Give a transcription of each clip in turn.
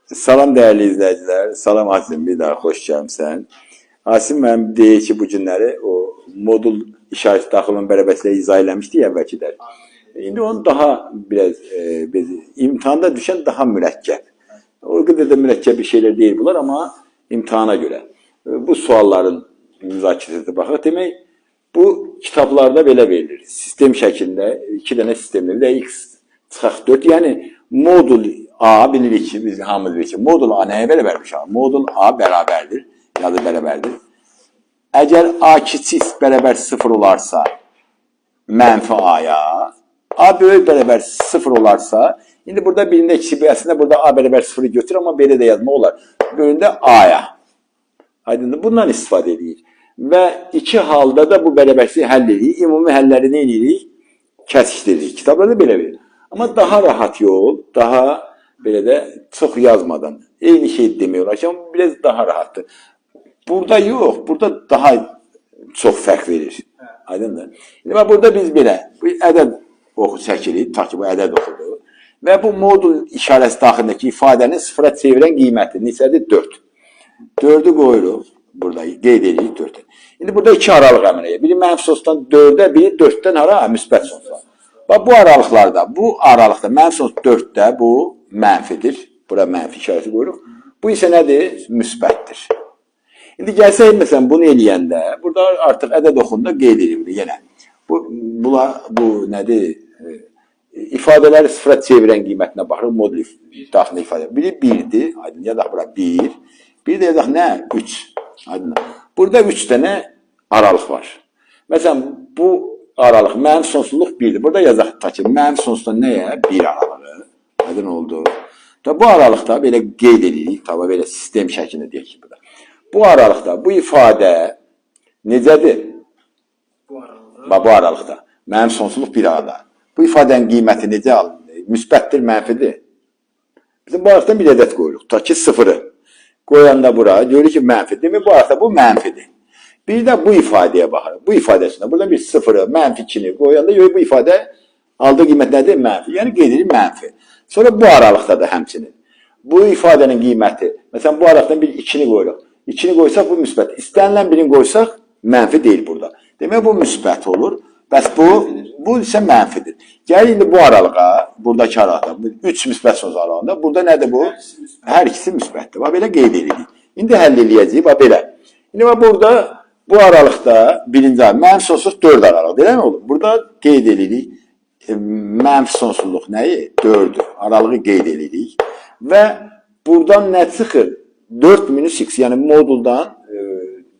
Salam dəyərli izləyicilər, salam Asim, bir daha xoş gəlmisən. Asim mənim deyir ki, bu günləri o modul işarəsi daxil olan bərabərlikləri izah eləmişdik əvvəlki dərs. İndi onu daha biraz biz imtahanda düşən daha mürəkkəb. O qədər də mürəkkəb bir şeylər deyil bunlar, amma imtahana görə. Bu sualların müzakirəsinə baxaq. Demək, bu kitablarda belə verilir. Sistem şəklində iki dənə sistemdə. Bir də x çıxaq 4. Yəni modul A bilirik ki, biz hamımız bilirik ki, modul A nəyə bərabərmiş? Modul A bərabərdir. Ya da bərabərdir. Əgər A kiçik bərabər 0 olarsa, mənfi A-ya, A böyük bərabər 0 olarsa, indi burada birində kiçik, əslində burada A bərabər 0-ı götür, amma belə də yazmaq olar. Birində A-ya. Aydındır. Bundan istifadə edirik. Və iki halda da bu bərabərliyi həll edirik. Ümumi həlləri nə edirik? Kəsişdiririk. Kitablarda belə verir. Amma daha rahat yol, daha belə də çox yazmadan. Eyni şey demək olar ki, amma biraz daha rahatdır. Burada yox, burada daha çox fərq verir. Aydındır. İndi bax burada biz belə, bu ədəd oxu çəkirik, tutaq ki, bu ədəd oxudur. Və bu modul işarəsi daxilindəki ifadənin sıfıra çevirən qiyməti neçədir? 4. 4-ü qoyuruq. Burada qeyd edirik 4-ü. İndi burada iki aralıq əmələ gəlir. Biri mənfi sonsuzdan 4-ə, biri 4-dən hara? Müsbət sonsuza. Bax bu aralıqlarda, bu aralıqda mənfi sonsuz 4-də bu mənfidir. Bura mənfi işarəsi qoyuruq. Bu isə nədir? Müsbətdir. İndi gəlsək məsələn bunu eləyəndə, burada artıq ədəd oxunda qeyd edirik yenə. Bu nədir? İfadələri sıfıra çevirən qiymətinə baxırıq, modul daxilində ifadə. Biri 1-dir, aydın, yazaq bura 1. Bir də yazaq nə? 3. Aydın. Burada 3 dənə aralıq var. Məsələn, bu aralıq mənfi sonsuzluq 1-dir. Burada yazaq ta ki, mənfi sonsuzdan nəyə? 1 aralığı. Aydın oldu. Da bu aralıqda belə qeyd edirik, tabi belə sistem şəklində deyək ki, burada. Bu aralıqda bu ifadə necədir? Bu aralıqda. Bax bu aralıqda. Mənfi sonsuzluq bir arada. Bu ifadənin qiyməti necə alınır? Müsbətdir, mənfidir? Bizim bu aralıqdan bir ədəd qoyuruq. Tutaq ki, 0-ı. Qoyanda bura görürük ki, mənfi. Demək bu aralıqda bu mənfidir. Bir də bu ifadəyə baxırıq. Bu ifadəsində burada bir 0-ı, mənfi 2-ni qoyanda görürük bu ifadə aldığı qiymət nədir? Mənfi. Yəni qeyd edirik mənfi. Sonra bu aralıqda da həmçinin. Bu ifadənin qiyməti, məsələn bu aralıqdan bir 2-ni qoyuruq. 2-ni qoysaq bu müsbət. İstənilən birini qoysaq mənfi deyil burada. Demək bu müsbət olur. Bəs bu isə mənfidir. Gəl indi bu aralığa, buradakı aralıqda, bu 3 müsbət söz aralığında, burada nədir bu? Hər ikisi müsbət. Hər ikisi müsbətdir. Bax belə qeyd edirik. İndi həll eləyəcəyik, bax belə. İndi bax burada bu aralıqda birinci ay mənfi sonsuzluq 4 aralıq, eləmi oğlum? Burada qeyd edirik. Mənfi sonsuzluq nəyi? 4-ü. Aralığı qeyd edirik. Və buradan nə çıxır? 4 minus x, yəni moduldan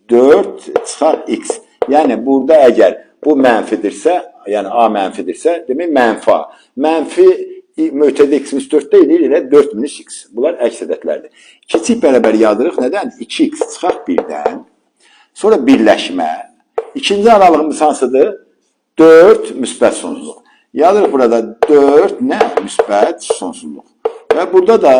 4 çıxar x. Yəni burada əgər bu mənfidirsə, yəni a mənfidirsə, demək mənfi a. Mənfi mötərizə x minus 4 deyil, elə 4 minus x. Bunlar əks ədədlərdir. Kiçik bərabər yazırıq. Nədən? 2x çıxaq 1-dən. Sonra birləşmə. İkinci aralığımız hansıdır? 4 müsbət sonsuzluq. Yazırıq burada 4 nə? Müsbət sonsuzluq. Və burada da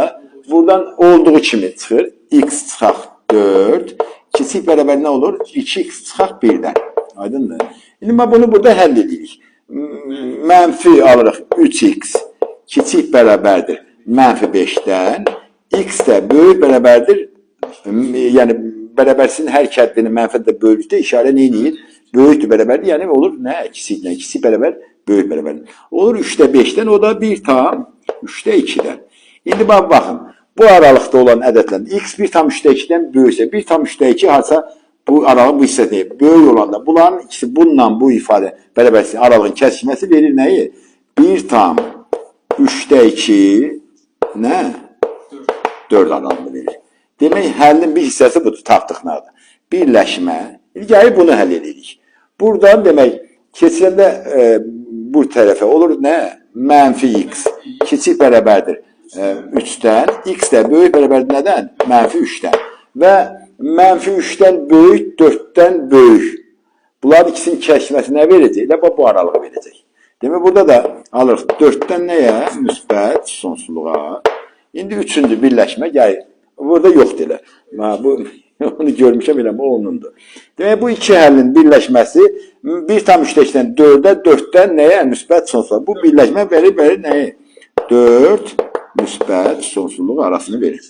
buradan olduğu kimi çıxır. X çıxaq 4. Kiçik bərabər nə olur? 2x çıxaq 1-dən. Aydındır. İndi mən bunu burada həll edirik. Mənfi alırıq 3x kiçik bərabərdir mənfi 5-dən. X də böyük bərabərdir. Yəni bərabərsizin hər iki həddini mənfi də böldükdə işarə nə edir? Böyükdür bərabərdir. Yəni olur nə? Kiçiklə kiçik bərabər böyük bərabərdir. Olur 3-də 5-dən, o da 1 tam 3-də 2-dən. İndi bax baxın. Bu aralıqda olan ədədlər x 1 tam 3-də 2-dən böyüksə 1 tam 3-də 2 harsa bu aralığın bu hissəsi böyük olanda bunların ikisi bununla bu ifadə bərabərsiz aralığın kəsişməsi verir nəyi? 1 tam 3-də 2 nə? 4. 4 aralığını verir. Demək həllin bir hissəsi budur, tapdıq nerede? Birləşmə. İndi gəlib bunu həll edirik. Buradan demək keçirəndə bu tərəfə olur nə? Mənfi x kiçik bərabərdir 3-dən. X də böyük bərabərdir nədən? Mənfi 3-dən. Və mənfi 3-dən böyük, 4-dən böyük. Bunların ikisinin kəsişməsi nə verəcək? Elə bax bu aralığı verəcək. Demək burada da alırıq 4-dən nəyə? Müsbət sonsuzluğa. İndi üçüncü birləşmə gəlir. Burada yoxdur elə. Ha, bu onu görmüşəm elə bu onundur. Demək bu iki həllin birləşməsi 1 tam 3-dən 4-ə, 4-dən nəyə? Müsbət sonsuzluğa. Bu birləşmə verir nəyi? 4 Müsbət sonsuzluq arasını verir.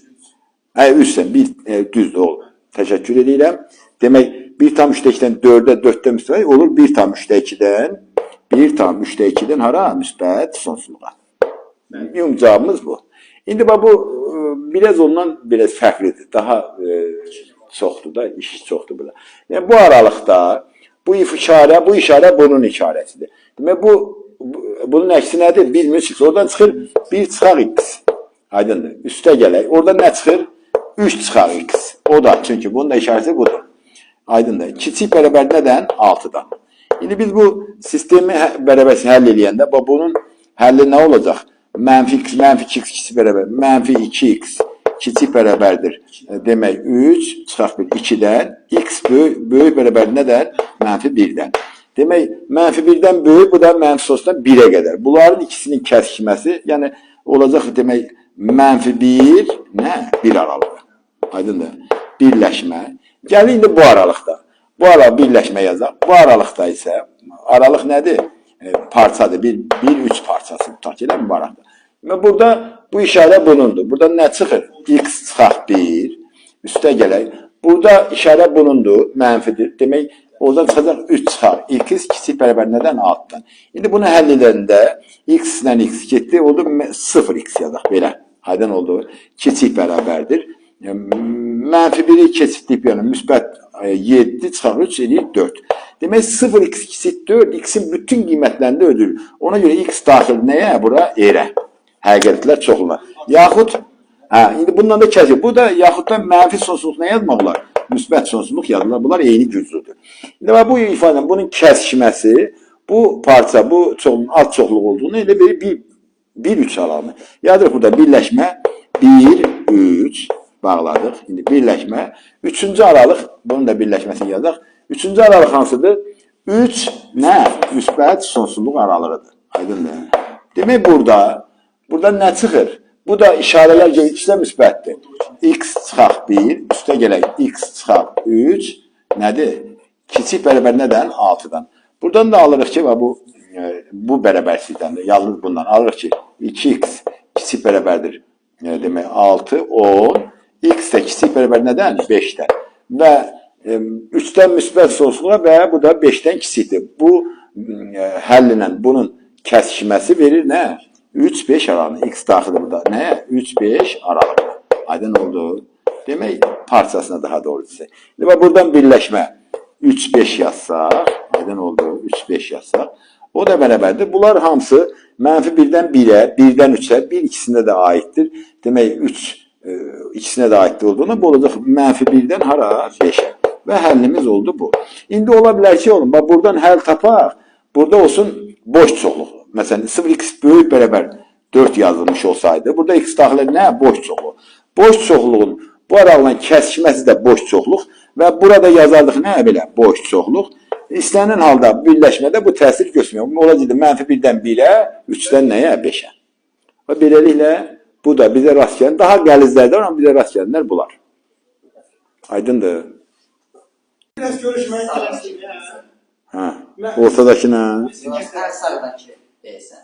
Hə, 3-dən 1 düzdür oğlum. Təşəkkür edirəm. Demək 1,3-dən 4-ə, 4-dən müsbət olur 1,2-dən 1,2-dən hara? Müsbət sonsuzluğa. Ümumi cavabımız bu. İndi bax bu biraz ondan biraz fərqlidir. Daha çoxdur da, iş çoxdur burada. Yəni bu aralıqda bu işarə, bu işarə bunun işarəsidir. Demək bu bunun əksi nədir? 1 minus x. Oradan çıxır 1 çıxaq x. Aydındır. Üstə gələk. Oradan nə çıxır? 3 çıxaq x. O da çünki bunun da işarəsi budur. Aydındır. Kiçik bərabər nədən? 6-dan. İndi biz bu sistemi bərabərsin həll eləyəndə bax bunun həlli nə olacaq? Mənfi x, mənfi 2x kiçik bərabər, mənfi 2x kiçik bərabərdir. Demək 3 çıxaq bir 2-dən, x böyük bərabər nədən? Mənfi 1-dən. Demək mənfi 1-dən böyük, bu da mənfi sonsuzdan 1-ə qədər. Bunların ikisinin kəsişməsi, yəni olacaq demək mənfi 1, nə? 1 aralığı. Aydındır. Birləşmə. Gəlir indi bu aralıqda. Bu aralıq birləşmə yazaq. Bu aralıqda isə aralıq nədir? Parçadır. 1 1 3 parçası tutaq ki, eləmi bu aralıqda? Və burada bu işarə bunundur. Burada nə çıxır? X çıxaq 1. Üstə gələk. Burada işarə bunundur, mənfidir. Demək oradan çıxacaq 3 çıxar. X kiçik bərabər nədən? 6-dan. İndi bunu həll edəndə x ilə x getdi. Oldu 0x yazaq belə. Aydın oldu. Kiçik bərabərdir. Mənfi 1-i keçirdik bir yana. Müsbət 7 çıxaq 3 eləyir 4. Demək 0x kiçik 4 x-in bütün qiymətlərində ödür. Ona görə x daxil nəyə? Bura erə. Həqiqətlər çoxluğuna. Yaxud hə, indi bundan da kəsir. Bu da yaxud da mənfi sonsuzluq nə yazmaq olar? Müsbət sonsuzluq yazılır. Bunlar eyni güclüdür. İndi bax bu ifadə bunun kəsişməsi bu parça, bu çoxluğun alt çoxluq olduğunu elə verir 1 1 3 aralığını. Yazırıq burada birləşmə 1 3 bağladıq. İndi birləşmə. Üçüncü aralıq, bunun da birləşməsini yazaq. Üçüncü aralıq hansıdır? 3 nə? Müsbət sonsuzluq aralığıdır. Aydındır. Demək burada nə çıxır? Bu da işarələr görə ikisi də müsbətdir. X çıxaq 1, üstə gələk x çıxaq 3 nədir? Kiçik bərabər nədən? 6-dan. Buradan da alırıq ki, bax bu bərabərsizlikdən də yazılır bundan. Alırıq ki, 2x kiçik bərabərdir. Demək 6, 10. X də kiçik bərabər nədən? 5-dən. Və 3-dən müsbət sonsuzluğa və bu da 5-dən kiçikdir. Bu həllə bunun kəsişməsi verir nə? 3, 5 aralığını. X daxildir burada. Nəyə? 3, 5 aralığına. Aydın oldu. Demək parçasına daha doğrusu. İndi bax buradan birləşmə 3, 5 yazsaq, aydın oldu. 3, 5 yazsaq. O da bərabərdir. Bunlar hamısı mənfi 1-dən 1-ə, 1-dən 3-ə, 1 ikisində də aiddir. Demək 3 ikisinə də aiddir olduğuna bu olacaq mənfi 1-dən hara? 5-ə. Və həllimiz oldu bu. İndi ola bilər ki, oğlum, bax buradan həll tapaq. Burada olsun boş çoxluq. Məsələn 0x böyük bərabər 4 yazılmış olsaydı, burada x daxil nə? Boş çoxluq. Boş çoxluğun bu aralığın kəsişməsi də boş çoxluq və burada yazardıq nə belə? Boş çoxluq. İstənilən halda birləşmədə bu təsir göstərmir. Olacaqdı mənfi 1-dən 1-ə, 3-dən nəyə? 5-ə. Və beləliklə bu da bizə rast gələn, daha qəlizlər də var, amma bizə rast gələnlər bunlar. Aydındır. Biraz görüşmək tələsdik. Hə. Ortadakı nə? Ən sağdakı deyəsən.